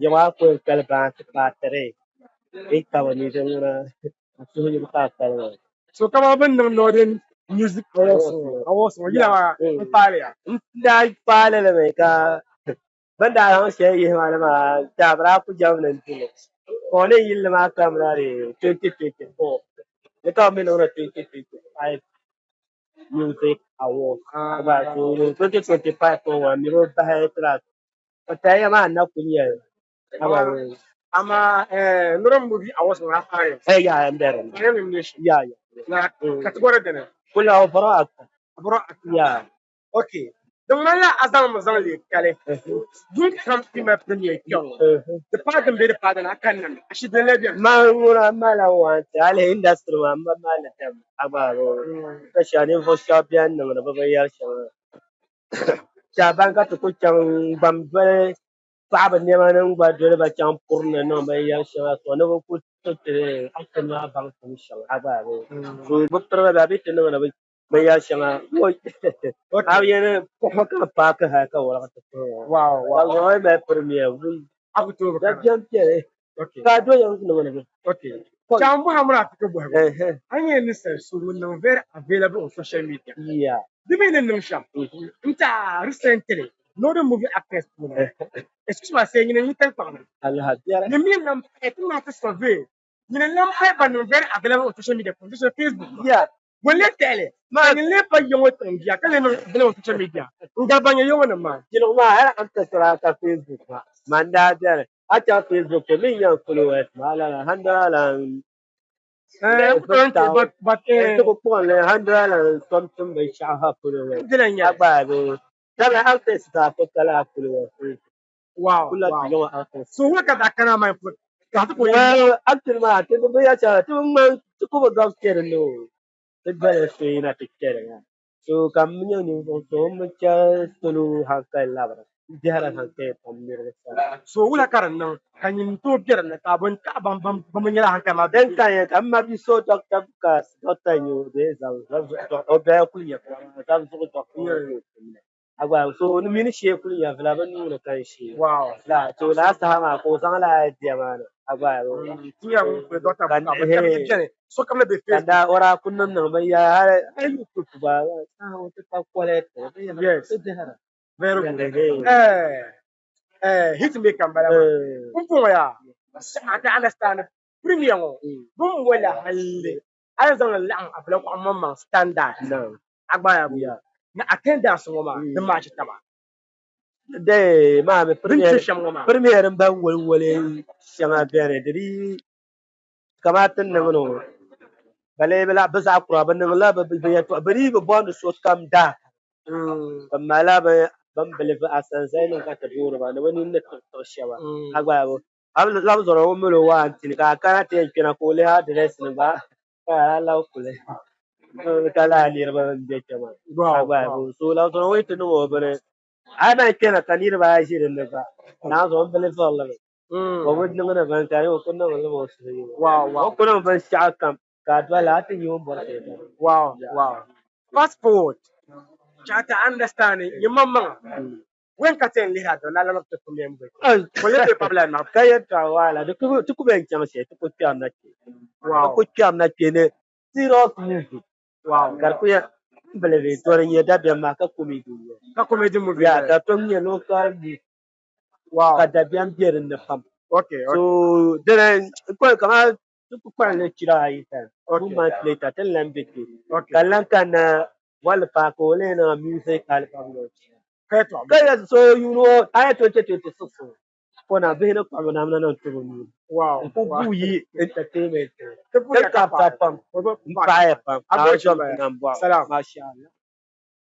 Ya maa ko n kali baansi paatiri n kaba ni di ŋuna n suhu yibu ka a kali maa. So kama bin niŋ Northern Music Awards ŋɔ, awards ŋɔ yila maa n paali ya. N daa paali li mi ka bin daa zaŋ shɛli yihi maa ni maa daa bi daa ku jɛm ni n dili. Ka o ni yilli maa kamina di 2024 ni ka bi mi niŋdi 2025 Music Awards. Gba so 2025 ŋɔ ŋɔ mi bi bahi track. O taya maa na ku nyɛli. Amaa Northern Movie Awards ŋɔ a paai ya. Eh, ya, n bɛ dinni. A nomination. Ya. Na category dini? Kula overall actor. Overall actor. Ya. Okay. Di ŋmanila a zaŋmi zaŋ leei kali. Yuŋ kam ti mali premier kpɛŋ ŋɔ. Di paai din be di paai dini a kanna mi. Ashi dini lee beni. Man ŋuna mala wanti hali industry maa m ba mali dam agbaa especially ninvuɣu shɛba bɛn niŋdi bɛ binyɛri shɛŋa. Shɛba ban ka ti ku chaŋ gbam doli paɣaba nɛma ni gba doli ba chaŋ puri ni niŋ binyɛri shɛŋa so ni bɛ ku ti ti acting maa baŋsim shɛŋa agbaa so bɛ pirigi ba bɛ ti niŋdi bɛ binyɛri shɛŋa a bi yɛn puhi ka paaki hali ka woligi ti puhi ka zaŋ o mali premier dabiɛm piɛli ka a do yɛn niŋdi bi Chaŋ bɔha mini a ti ka bɔhigu a nyɛla ninsal so ŋun niŋ very available on social media di mi ni niŋ shɛm n tiɛha recently Northern movie actors puuni excuse my saying nyini n yi tankpaɣu ni ni mi n lan pahi ti niŋ ti survey nyini n lan pahi ban niŋ very available on social media puuni Facebook Ŋun lee tɛhili maa nyin lee pa yiŋɔ tiŋbia ka lee niŋ bini social media n-gari ban nyɛ yiŋɔ nim maa. Jiligu maa hali a ni ti sɔri a ka Facebook maa man daa beni a chaŋ Facebook to min yan followers maa lala hundred and ti ku kpuɣim li hundred and something binshɛɣu ha followers a gba bi dama access zaa ku kala a followers. Wow, Kula wow. ti yiŋɔ access. So wula ka daa kana maa ka ti ku Well, actually maa ti bi ya shɛli ti bi ŋmani ti ku bi gabi kpɛri ni o. Ti doli so yina ti kpɛri ŋa. So ka m nyɛ ninvuɣ so ŋun bi chɛri salo hankali labira, n dihiri hankali pam niriba sani. So wula ka di niŋ ka nyin tooi be dinni ka a bi taɣi ban bi nyɛla hankali maa Din ka n yɛn ka m ma bi so Dɔkta Bukas, dɔkta n-nyɛ o bee o bɛya kuli nyɛ zab zuɣu dɔkta ŋɔ ka o tumda. A gba so ni mini shee kuli nyɛvila bɛ nuu ni ka n shee. Wow. La to laa saha maa ka o zaŋ laa idea maa na. A gba ka daa o daa ku niŋ niŋ binyɛra hali hali YouTube gba saha ŋɔ ti pa quality Yes. ti dihira. Very good. Eh, hit me kan bala maa. Pumpɔŋɔ yaa, a ti understand premier ŋɔ bɛ ni boli halli a yi zaŋ li laɣim a bila kɔɣa maŋmaŋ standard a gba yaa bɛ ni attendance ŋɔ maa di match taba. De maa mi Din premier che shɛm ŋɔ maa. Premier n ban woli woli shɛŋa beni di di kamani ti ni niŋ ni ŋɔ ba lee bi lahi bi zaɣ kura bi niŋla bi bi yɛltɔɣa bi dii bi bondi sokam daa bi malila bi bin bilifu asanzali nim ka ti booni ba ni bi nini ni tiɣi tiɣi shɛba a gba yaa a bi labi zɔri o mali o waa n-tini ka a kana ti yɛn kpɛna ka o lihi adirɛsi ni gba ka a labi kuli ka lala niriba m-be kpɛ maa a gba yaa so labi zɔri o yi ti niŋ o bini a yi man kpɛna ka niriba ayi ʒi dinni gba naan zuɣu m bilifirili mi o bi niŋdi bini ka o ku niŋdi li mi o suhu yini o ku niŋ binshɛɣu kam ka a doli a ti nya o ni bɔri shɛli kam. Wow, wow. Fast forward, chaŋ ti understand nyɛ maŋmaŋa Wen ka ti yɛn lihira diri lala mi ti kum yɛn boli. Kuli ti pabila na. Ka yɛltɔɣa wahala di ku ti ku bɛn chaŋ shɛli ti ku kpɛri na kpe. Wow. Ti ku kpɛri na kpe ni serious movie. Wow. Ka di ku yɛn believe to di nyɛ dabiɛm maa ka comedy n nyɛ. Ka comedy movie. Yeah, ka tom nyɛ local movie. Wow. Ka dabiɛm be din ni pam. Okay, okay. So dini n kpali kamani ti ku kpalim ni chira ayi time. Okay. 2 months later ti ni lan be kpe. Okay. Ka lan kanna Wali Park ka o lee niŋ music album launch. Ka yɛtɔɣa Ka yɛ so yuuni ŋɔ a yɛ 2026 ŋɔ fɔna bihi ni kpaɣibu namda niŋ tibu nuu ni. Wow. N ku guui yi entertainment Ti puya ti ka kabita paɣi. pam n paɣiya pam. A Naawuni bɔri zom shɛm ti nambɔɣu. Salam. Masha Allah.